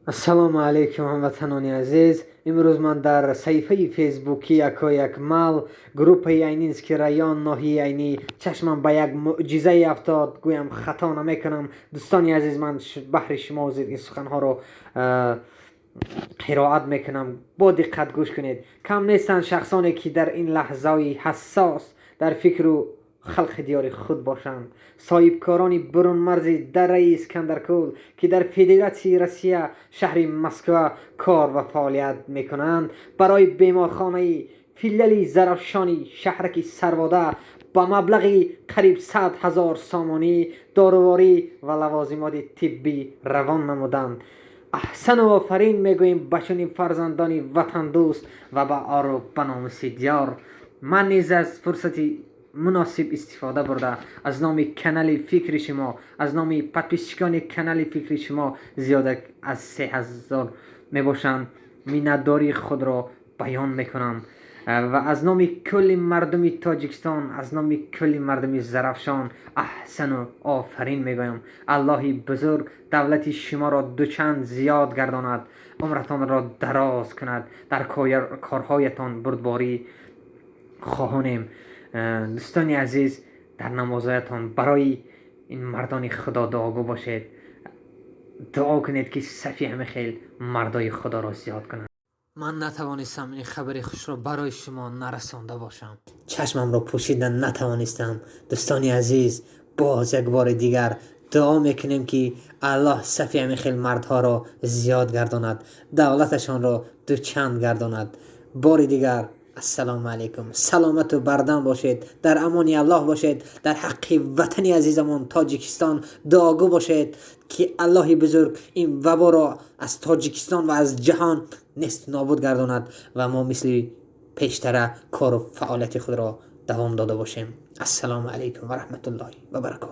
Ассалому алайкум, ҳамватанони азиз. Имрӯз ман дар саҳифаи фейсбукии Акои Акмал, группаи Айнинский район, ноҳияи Айнӣ, чашмам ба як мӯъҷизае афтод, гӯям хато намекунам. Дӯстони азиз, ман баҳри шумо ин суханҳоро қироат мекунам, бо диққат гӯш кунед. Кам нестанд шахсоне, ки дар ин лаҳзаи ҳассос дар фикру халқи диёри худ бошанд. Соҳибкорони бурунмарзи дараи Искандаркӯл, ки дар Федератсияи Россия, шаҳри Москва кор ва фаъолият мекунанд, барои беморхонаи филиали Зарафшони шаҳраки Сарвода ба маблағи қариб 100 000 сомонӣ доруворӣ ва лавозимоти тиббӣ равон намуданд. Аҳсану офарин мегӯем ба чунин фарзандони ватандӯст ва ба ору ба номуси диёр. Ман низ аз фурсати муносиб истифода бурда, аз номи канали фикри шумо, аз номи подписчикони канали фикри шумо, зиёда аз 3000 мебошанд, миннатдории худро баён мекунам ва аз номи кулли мардуми Тоҷикистон, аз номи кулли мардуми Зарафшон аҳсану офарин мегӯям. Аллоҳи бузург давлати шуморо дучанд зиёд гардонад, умратонро дароз кунад, дар корҳоятон бурдборӣ хоҳонем. Дӯстони азиз, дар намозҳоятон барои ин мардони Худо дуогӯ бошед. Дуо кунед, ки сафи ҳама хел мардои Худоро зиёд кунад. Ман натавонистам ин хабари хушро барои шумо нарасонда бошам, чашмамро пӯшида натавонистам. Дӯстони азиз, боз як бори дигар дуо мекунем, ки Аллоҳ сафи ҳамин хел мардҳоро зиёд гардонад, давлаташонро дучанд гардонад. Бори дигар ассалому алайкум, саломату бардам бошед, дар амони Аллоҳ бошед. Дар ҳаққи ватани азизамон Тоҷикистон дуогӯ бошед, ки Аллоҳи бузург ин ваборо аз Тоҷикистон ва аз ҷаҳон нест нобуд гардонад ва мо мисли пештара кору фаъолияти худро давом дода бошем. Ассалому алайкум ва раҳматуллоҳи ва баракоту.